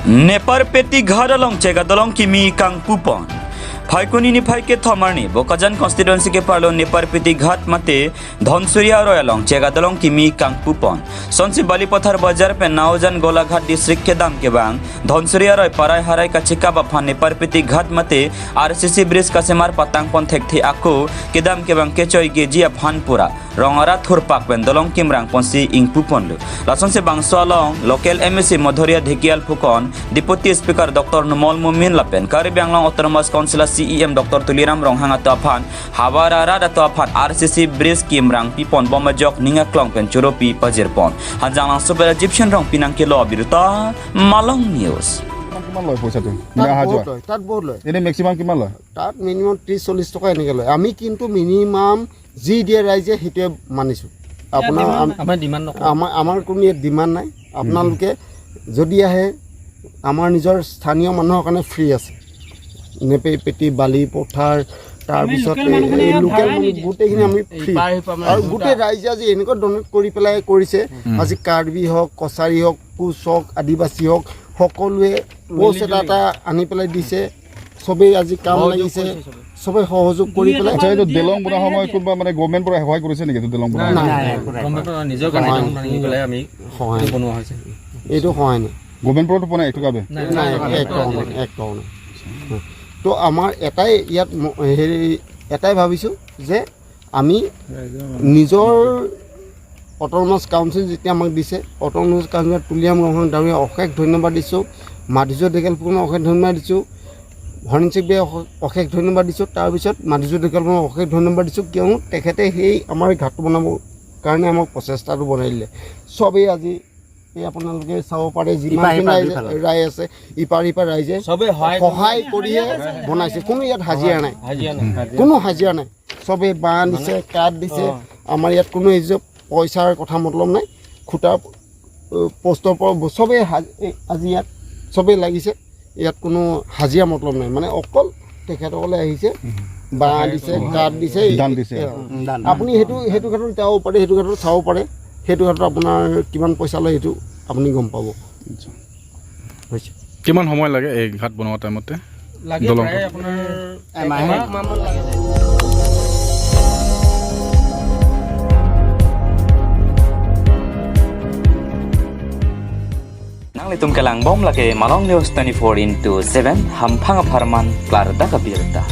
Nepar Peti Ghat along Chega Dolong Kimi Kangpupon Phaikoni ni Phaike Thomarni Bokajan constituency ke parlo Nepar Peti Ghat mate Dhansuriya royalong Chega Dolong Kimi Kangpupon Sonsi Balipathar Bazar pe Naojan Golaghat district ke dam ke bang Dhansuriya roy parai harai kachika ba Nepar Peti Ghat mate RCC bridge kasemar patang pon thekthi aku ke dam ke bang kechoi gejia Phanpura Rongara Thurpak pen Dolong Kimrang ponsi Ingpupon lu Lason se bangso along local MSC Madhuria Dhekial Phukan Deputy Speaker Dr. Numol Mumin Lapen Karbi Anglong Autonomous Council CEM Dr. Tuliram Ronghang atau aphan Hawarara atau aphan RCC Bridge Kimrang Pipon Bomajok Ninga Klong pen Churopi Pajirpon Hanjang langsung pada Egyptian Rong Pinang Kilo Birta Malong News. কিমান লয় পইচাটো? মানে অহা যোৱা তাত বহুত লয়। এনে মেক্সিমাম কিমান লয়? তাত মিনিমাম 30-40 টকা এনেকৈ লয়। আমি কিন্তু মিনিমাম যি দিয়ে ৰাইজে সেইটোৱে মানিছোঁ। আপোনাৰ আমাৰ কোনো ইয়াত ডিমাণ্ড নাই। আপোনালোকে যদি আহে আমাৰ নিজৰ স্থানীয় মানুহৰ কাৰণে ফ্ৰী আছে। নেপেটি বালি পথাৰ তাৰপিছত এই লোকেল মানুহ গোটেইখিনি আমি ফ্ৰী। আৰু গোটেই ৰাইজে আজি এনেকুৱা ডনেট কৰি পেলাই কৰিছে। আজি কাৰ্বি হওক, কছাৰী হওক, কোচ হওক, আদিবাসী হওক, সকলোৱে পোষ্ট এটা এটা আনি পেলাই দিছে। চবেই আজি কাম লাগিছে, চবেই সহযোগ কৰি পেলাই। আচ্ছা, এইটো দলং বনোৱা সময় কোনোবা মানে গভৰ্ণমেণ্ট পৰা সহায় কৰিছে নেকি? এইটো দলং বনোৱা নিজৰ কাৰণে আমি বনোৱা হৈছে, এইটো সহায় নাই। গভৰ্ণমেণ্ট পৰাতো পোৱা নাই এইটো বাবে? নাই, এক টকা নাই, এক টকা নাই। তো আমাৰ এটাই ইয়াত হেৰি এটাই ভাবিছোঁ যে আমি নিজৰ অট'নমাছ কাউন্সিল যেতিয়া আমাক দিছে, অট'নমাছ কাউন্সিলত তুলিৰাম ৰংহাং ডাঙৰীয়া অশেষ ধন্যবাদ দিছোঁ, মাধুৰ্য ঢেকিয়াল ফুকনক অশেষ ধন্যবাদ দিছোঁ, হৰেণ চেকবিয়াক অশেষ ধন্যবাদ দিছোঁ, তাৰপিছত মাধুৰ্য ঢেকিয়াল ফুকনক অশেষ ধন্যবাদ দিছোঁ, কিয়নো তেখেতে সেই আমাৰ ঘাটটো বনাবৰ কাৰণে আমাক প্ৰচেষ্টাটো বনাই দিলে। চবেই আজি এই আপোনালোকে চাব পাৰে যিমানখিনি ৰাইজ আছে, ইপাৰ সিপাৰ ৰাইজে সহায় কৰিয়ে বনাইছে। কোনো ইয়াত হাজিৰা নাই, কোনো হাজিৰা নাই, চবেই বাঁহ দিছে, কাঠ দিছে। আমাৰ ইয়াত কোনো এই যে পইচাৰ কথা মতলব নাই। খুঁটা পোষ্টৰ পৰা চবেই আজি ইয়াত চবেই লাগিছে, ইয়াত কোনো হাজিৰা মতলব নাই। মানে অকল তেখেতসকলে আহিছে, বাঁহ দিছে, কাঠ দিছে, দিছে। আপুনি সেইটো ক্ষেত্ৰত যাব পাৰে, সেইটো ক্ষেত্ৰত চাব পাৰে, সেইটো ক্ষেত্ৰত আপোনাৰ কিমান পইচা লয় সেইটো আপুনি গম পাব। হৈছে। কিমান সময় লাগে এই ঘাট বনোৱা টাইমতে? Nang litum kalang bom lagi Malong News 24x7 hampang farman klar da kabirta.